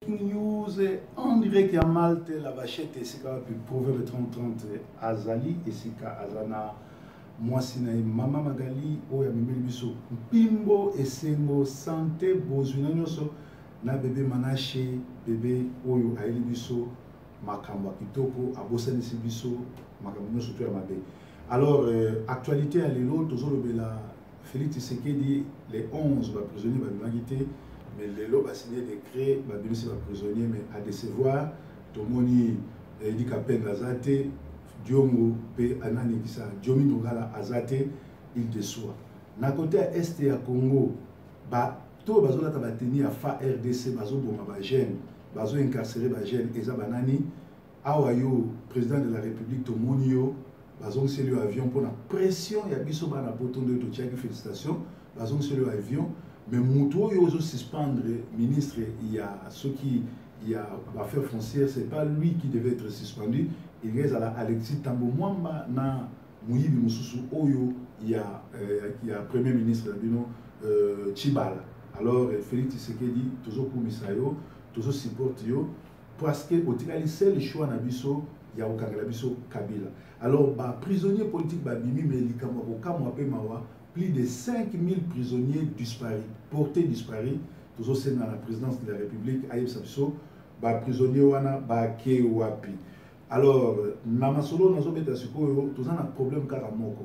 News en direct ya Malte la vachette esika wapi proverbe 3030 azali esika aza na mwasi na ye mama Magali oyo amemeli biso mpimbo esengo sante bozwi na nyonso na bebe Manashe bebe oyo ayeli biso makambo ya kitoko abosanisi biso makambo nyonso to ya mabe. Alors actualité ya lelo tozolobela Félix Tshisekedi les 11 ba prisonniers babimaki te mais lelo ba signé décret babimisi ba prisonniers mais à décevoir tomoni Eddy Kapend aza te Diongo pe anani kisa Diomi Ndongala aza te il déçoit. Na côté ya est ya Congo ba to bazolata ba tenue ya FARDC bazoboma ba jeunes bazo incarcérer ba jeunes eza banani awa yo président de la République tomoni yo bazongiseli yo avion mpona pression ya biso bana poto nde totiaki félicitation bazongiseli yo avion mais motu oyo ozosuspendre ministre ya soki ya affaires foncières, c'est pas lui qui devait être suspendu, il ezala Alexis Tambo Mwamba na moyibi mosusu oyo ya premier ministre na bino Tshibala. Alors Félix Tshisekedi tozokumisa yo, tozosupporte yo parce que otikali seul choix na biso ya kokangela biso Kabila. Alors ba prisonniers politiques babimi mais likambo ya kokamwa mpe mawa, plus de 5000 prisonniers disparus, portés disparus. Tozosenga na présidence de la République ayebisa biso ba prisonniers wana bake wapi. Alors na masolo nazobeta sikoyo toza na problème kaka moko,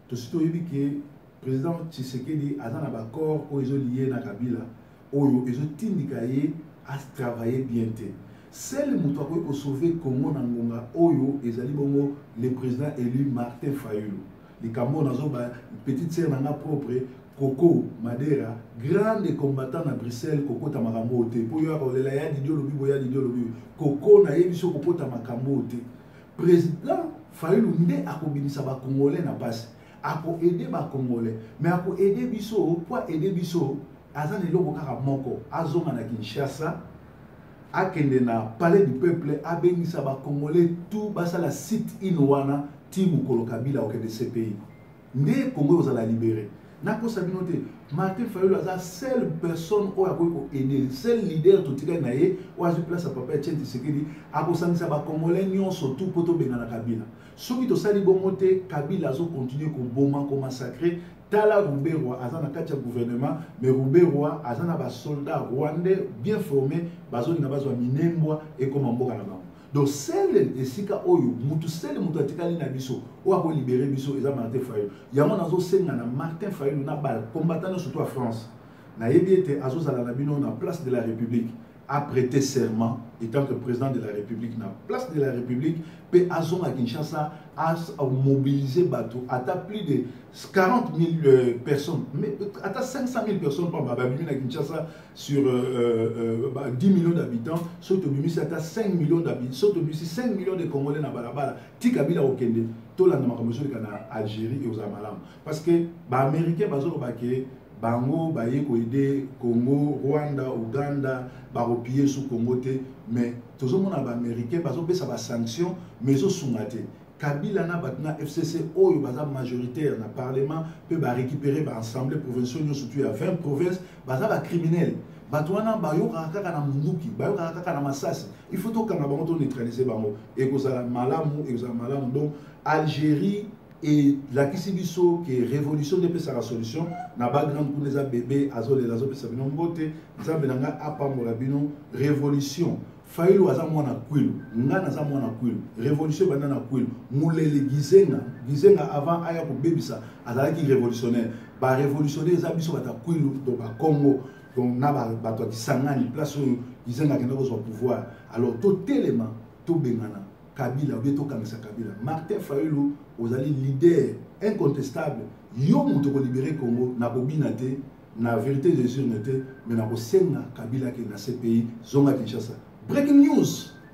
tosi toyebi ke président Tshisekedi aza na baccord oyo ezolie na Kabila oyo ezotindika ye atravailler bien te. Seul moto akoki kosauve Congo na ngonga oyo ezali bongo le président élu Martin Fayulu. Likambo nazoba petite sœur na nga propre Coco Madera, grande combattant na Bruxelles, kokota makambo te po yo akolela ya Didi olobi boya Didi olobi Coco na yebi so kokota makambo te. Président Fayulu nde akobimisa ba Congolais na pasi, ako aider ba Congolais mais ako aider biso po aider biso aza na eloko kaka moko, azonga na Kinshasa akende na palais du peuple abengisa ba Congolais tout basala sit in wana ti mokolo Kabila okende CPI nde Congo ozala libéré. Nakosa bino te, Martin Fayulu aza seule personne oyo akoki koaider, seul leader totikali na ye oyo azwi place ya papa Etienne Tshisekedi, akosangisa ba Congolais nyonso tout po tobengana Kabila. Soki tosali bongo te, Kabila azocontinue koboma, komassacre. Tala Ruberwa aza na kati ya gouvernement, mais Ruberwa aza na ba soldats rwandais bien formés, bazolinga bazwa minembwa ekoma mboka na bango. Donc seul esika oyo mutu seul mutu atikali na biso oyo akolibere biso eza Martin Fayulu. Yango nazosenga na Martin Fayulu na ba combattant nyonso surtout ya France, nayebi ete azozala na bino na place de la République, a prêté serment étant que président de la République na place de la République pe azonga Kinshasa a mobiliser bato ata plus de 40 000 personnes, mais ata 500 000 personnes pa babimi na Kinshasa sur 10 millions d'habitants, soki tobimisi ata 5 millions d'habitants, soki tobimisi 5 millions de Congolais na balabala ti Kabila okende tolanda makambo ezoleka na Algérie ekozala malamu parce que ba Américains bazoloba ke bango baye koaider Congo, Rwanda, Uganda, bakopiller su Congo te, mais tozomona ba Américains bazopesa ba sanctions mais ezosunga te. Kabila na bato na FCC oyo baza majoritaire na parlement pe ba récupérer ba assemblée provinciale nyonso tu ya 20 provinces, baza ba criminels. Bato wana bayokaka kaka na munduki, bayokaka kaka na masasi. Il faut tokanga bango, to neutraliser bango. Ekozala malamu, ekozala malamu. Donc Algérie elakisi biso ke révolution nde epesaka solution na ba grande kuna eza bébé azolela azopesa bino mbote. Nzambe na ngai apambola bino. Révolution, Fayulu aza mwana Kwilu, nga naza mwana Kwilu. Révolution ebanda na Kwilu. Mulele Gizenga, Gizenga avant aya kobebisa azalaki révolutionnaire. Ba révolutionnaire eza biso bata Kwilu, donc ba Congo, donc na bato ya Kisangani, place oyo Gizenga akenda kozwa pouvoir. Alors totelema, tobengana Kabila ou bien tokangisa Kabila. Martin Fayulu ozali leader incontestable, yo moto kolibérer Congo na kobina te, na vérité des urnes te, mais na kosenga Kabila ke na CPI zonga Kinshasa. Breaking news.